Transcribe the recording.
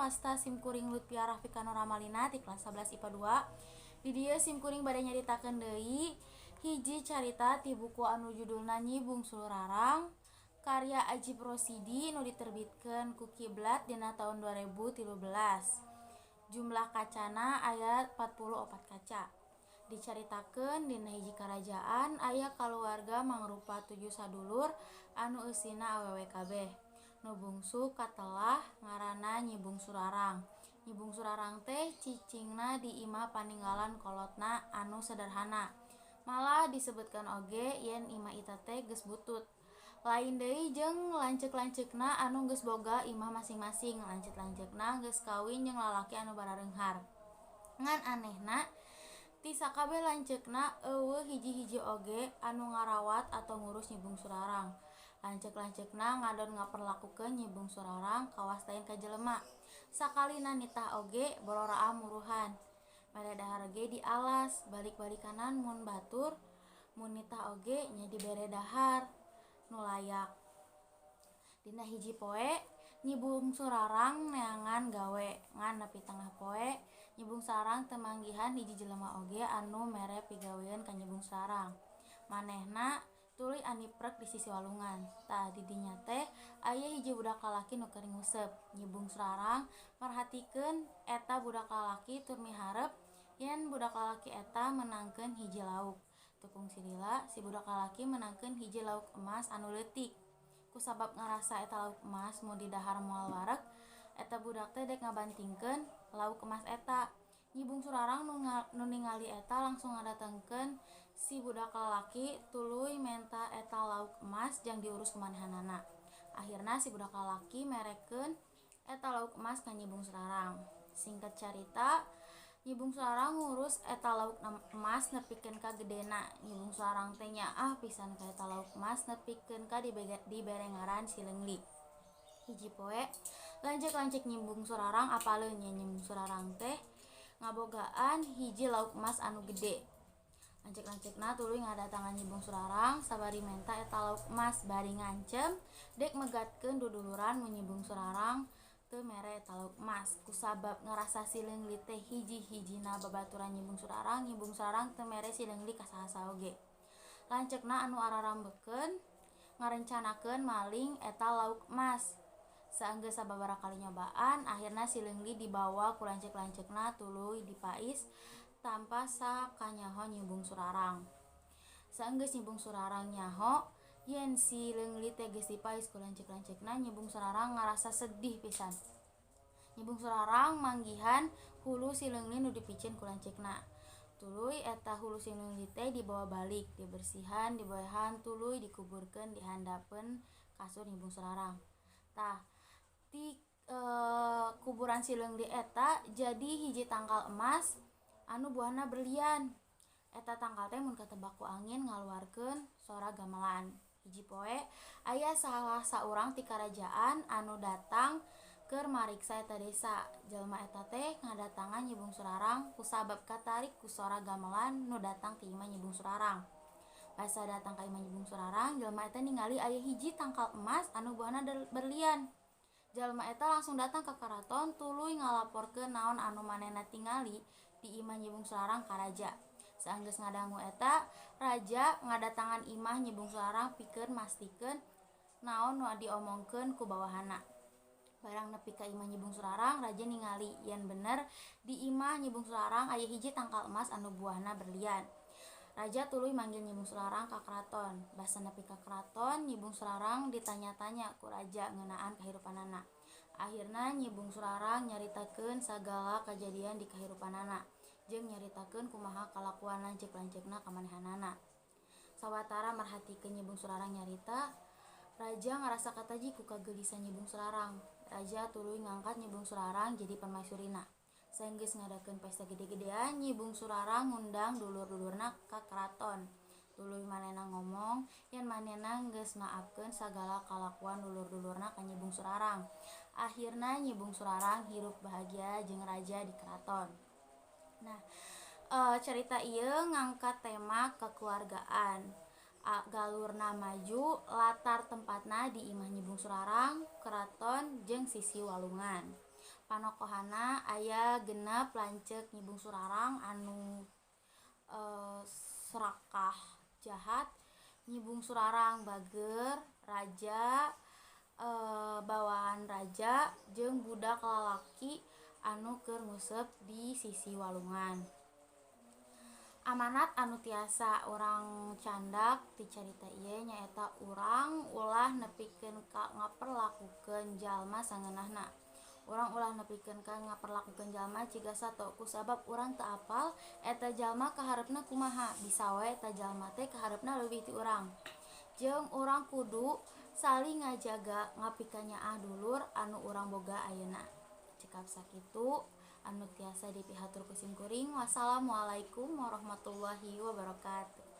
wasta sim kuring Lutfia Rafika Nuramalina ti kelas 11 IPA 2. Di dieu sim kuring bade nyaritakeun deui hiji carita ti buku anu judulna Nyi Bungsu Rarang karya Ajip Rosidi nu diterbitkeun ku Kiblat dina taun 2013. Jumlah kacana aya 44 kaca. Dicaritakeun dina hiji karajaan aya kaluarga mangrupa 7 sadulur anu eusina awewe kabeh. Nu bungsu katelah ngaranna Nyi Bungsu Rarang. Nyi Bungsu Rarang teh cicingna di imah paninggalan kolotna anu sederhana. Malah disebutkeun oge yen imah eta teh geus butut. Lain deui jeung lanceuk-lanceukna anu geus boga imah masing-masing. Lanceuk-lanceukna geus kawin jeung lalaki anu barareunghar. Ngan anehna ti sakabeh lanceukna euweuh hiji-hiji oge anu ngarawat atau ngurus Nyi Bungsu Rarang. Lanceuk-lanceukna ngadon ngaperlakukeun Nyi Bungsu Rarang kawas lain ka jelema. Sakalina nitah oge bororaa muruhan. Mere dahar ge dialas, balik-balikanan mun batur, mun nitah oge nya dibere dahar nu layak. Dina hiji poe, Nyi Bungsu Rarang neangan gawe, ngan nepi tengah poe, Nyi Bungsu Rarang teu manggihan hiji jelema oge anu mere pigawean ka Nyi Bungsu Rarang. Manehna tuluy aniprek di sisi walungan. Tah di dinya teh aya hiji budak lalaki nu keur nguseup. Nyi Bungsu Rarang merhatikeun eta budak lalaki tur miharep yen budak lalaki eta meunangkeun hiji lauk. Teu kungsi lila si budak lalaki meunangkeun hiji lauk emas anu leutik. Kusabab ngarasa eta lauk emas mun didahar moal wareg, eta budak teh dek ngabantingkeun lauk emas eta. Nyi Bungsu Rarang nu ningali eta langsung ngadatengkeun si budak lalaki tuluy menta eta lauk emas jang diurus ku manehanana. Akhirna si budak lalaki merekeun eta lauk emas ka Nyi Bungsu Rarang. Singkat carita, Nyi Bungsu Rarang ngurus eta lauk emas nepikeun ka gedena. Nyi Bungsu Rarang teh nyaah pisan ka eta lauk emas nepikeun ka dibere ngaran si Leungli. Hiji poe, lanceuk-lanceuk Nyi Bungsu Rarang apaleun nya Nyi Bungsu Rarang teh ngabogaan hiji lauk emas anu gede. Lanceuk-lanceukna tuluy ngadatangan Nyi Bungsu Rarang sabari menta eta lauk emas bari ngancem dek megatkeun duduluran mun Nyi Bungsu Rarang teu mere eta lauk emas. Kusabab ngarasa si Leungli teh hiji-hijina babaturan Nyi Bungsu Rarang, Nyi Bungsu Rarang teu mere si Leungli ka saha-saha oge. Lanceukna anu ararambekeun ngarencanakeun maling eta lauk emas. Saenggeus sababaraha kali nyobaan, akhirna si Leungli dibawa ku lanceuk-lanceukna tuluy dipais tanpa sakanyaho Nyi Bungsu Rarang. Saenggeus Nyi Bungsu Rarang nyaho yen si Leungli teh geus dipais ku lanceuk-lanceukna, Nyi Bungsu Rarang ngarasa sedih pisan. Nyi Bungsu Rarang manggihan hulu si Leungli nu dipiceun ku lanceukna. Tuluy eta hulu si Leungli teh dibawa balik, dibersihan, diboehan, tuluy dikuburkeun di handapeun kasur Nyi Bungsu Rarang. Tah, ti kuburan si Leungli eta jadi hiji tangkal emas anu buahna berlian. Eta tangkal teh mun katebak ku angin ngaluarkeun sora gamelan. Hiji poe aya salah saurang ti karajaan anu datang keur mariksa eta desa. Jelema eta teh ngadatangan Nyi Bungsu Rarang kusabab katarik ku sora gamelan nu datang ti imah Nyi Bungsu Rarang. Basa datang ka imah Nyi Bungsu Rarang, jelema eta ningali aya hiji tangkal emas anu buahna berlian. Jelema eta langsung datang ka karaton tuluy ngalaporkeun naon anu manehna tingali di imah Nyi Bungsu Rarang ka raja. Saenggeus ngadangu eta, raja ngadatangan imah Nyi Bungsu Rarang pikeun mastikeun naon nu diomongkeun ku bawahana. Barang nepi ka imah Nyi Bungsu Rarang, raja ningali yen bener di imah Nyi Bungsu Rarang aya hiji tangkal emas anu buahna berlian. Raja tuluy manggil Nyi Bungsu Rarang ka keraton. Basa nepi ka keraton, Nyi Bungsu Rarang ditanya-tanya ku raja ngeunaan kahirupanana. Akhirna Nyi Bungsu Rarang nyaritakeun sagala kajadian di kahirupanana jeung nyaritakeun kumaha kalakuan lanceuk-lanceukna ka manehanana. Sawatara merhatikeun Nyi Bungsu Rarang nyarita, raja ngarasa kataji ku kageulisan Nyi Bungsu Rarang. Raja tuluy ngangkat Nyi Bungsu Rarang jadi permaisurina. Saenggeus ngadakeun pesta gede-gedean, Nyi Bungsu Rarang ngundang dulur-dulurna ka keraton. Tuluy manehna ngomong yen manehna geus maafkeun sagala kalakuan dulur-dulurna ka Nyi Bungsu Rarang. Akhirna Nyi Bungsu Rarang hirup bahagia jeung raja di keraton. Nah, cerita ieu ngangkat tema kekeluargaan. Galurna maju, latar tempatna di imah Nyi Bungsu Rarang, keraton jeung sisi walungan. Panokohana aya 6 lanceuk Nyi Bungsu Rarang anu serakah jahat. Nyi Bungsu Rarang bager, raja, bawahan raja jeung budak lalaki anu keur nguseup di sisi walungan. Amanat anu tiasa urang candak ti carita ieu nyaeta urang ulah nepikeun ka ngaperlakukeun jalma sangeunahna. Urang ulah nepikeun ka ngaperlakukeun jalma ciga sato kusabab urang teu apal eta jalma kahareupna kumaha, bisa wae eta jalma teh kahareupna leuwih ti urang. Jeung urang kudu saling ngajaga ngapikanyaah dulur anu urang boga ayeuna. Cekap sakitu anu tiasa dipihatur ku sim kuring. Wassalamualaikum warahmatullahi wabarakatuh.